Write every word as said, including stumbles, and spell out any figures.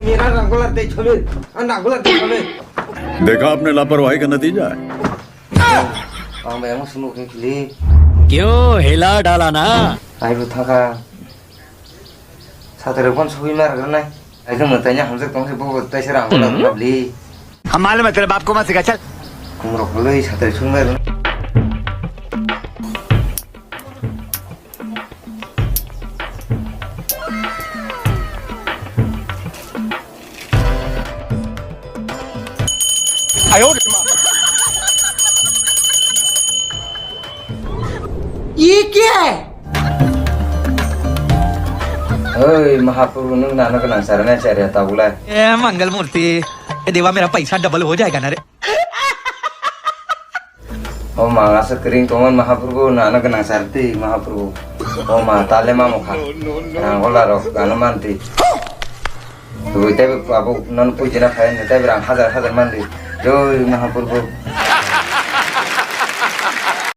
मेरा रंगोला दे छोले, रंगोला दे छोले। देखा आपने लापरवाही का नतीजा है। Ang bai ang sumuk ni kili. क्यों हिला डाला ना? Ai bu thaka. Satare kon sui mar nai. Ai jong tai nya hamjak tong se bo tai se rang la bli. हम मालूम है तेरे बाप को मत सिखा, चल। Kumrok loi satare sui mar. ये क्या है? Oi, Mahaprabhu, nwng nana gwnang sarana chariya tabulai. ए मंगल मूर्ति, ए देवा, मेरा पैसा डबल हो जाएगा ना रे? O ma, asa kring tongon Mahaprabhu, nana gwnang sarti Mahaprabhu. O ma, tale ma mokha. Rang ola rok, gana manti. Tui tei abo non pujina phai, tei rang hajar hajar manti. Joi Mahaprabhu.